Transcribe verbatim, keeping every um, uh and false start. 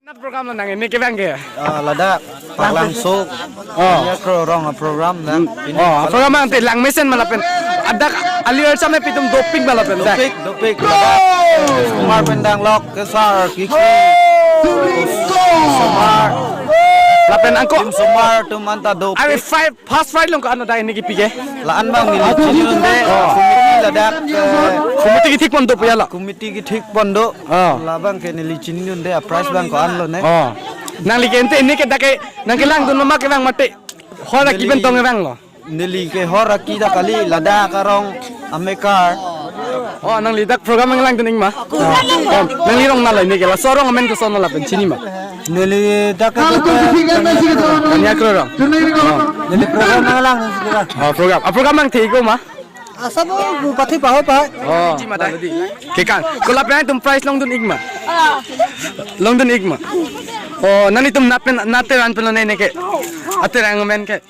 Nat program lo nang ini kevang ke? Ah, ladak Paklangso. Oh. Ya, kro rong program na. Oh, program ang te lang mesen ma lapen. Adak ali arsa me pitum doping ma lapen dak. Dopik, dopik. Ladak Kumar pen danglok kesar kiki. Kumar. Lapen angko. Tim Kumar tum anta dopik. Are five, first fight long ko ano dak ini kipi ke? La-an abang neli chinidunde. Oh. Committee ladak, eh, committee kethik pon do pu ya la. Committee kethik pon do. Oh. Labang ke neli chinidunde, a prize abang ko-an lo ne. Oh. Nangli ke ante ini ke dak ke nangkelangdun ma kevang mate. Hor aki pen tong kevang lo. Neli ke hor aki dak kali, ladak arong amekar. Oh, nangli dak program nangkelangdun ik ma? Oh. Oh, nangli rong nalo ini ke, laso arong amen koson lapen chini ma? Neli dak ke Kanya kro rong. Oh. Neli program nanglang neli kira. Oh, program. Ah, program nangthek ko ma? Asa bo bu pathi paho pa. Oh. Chini ma dak. Ke kan. Ko lapen itum prize longdun ik ma? Longdun ik ma? Oh, nanglitum nat pen, nat teran pen lo ne ne ke. Aterang amen ke.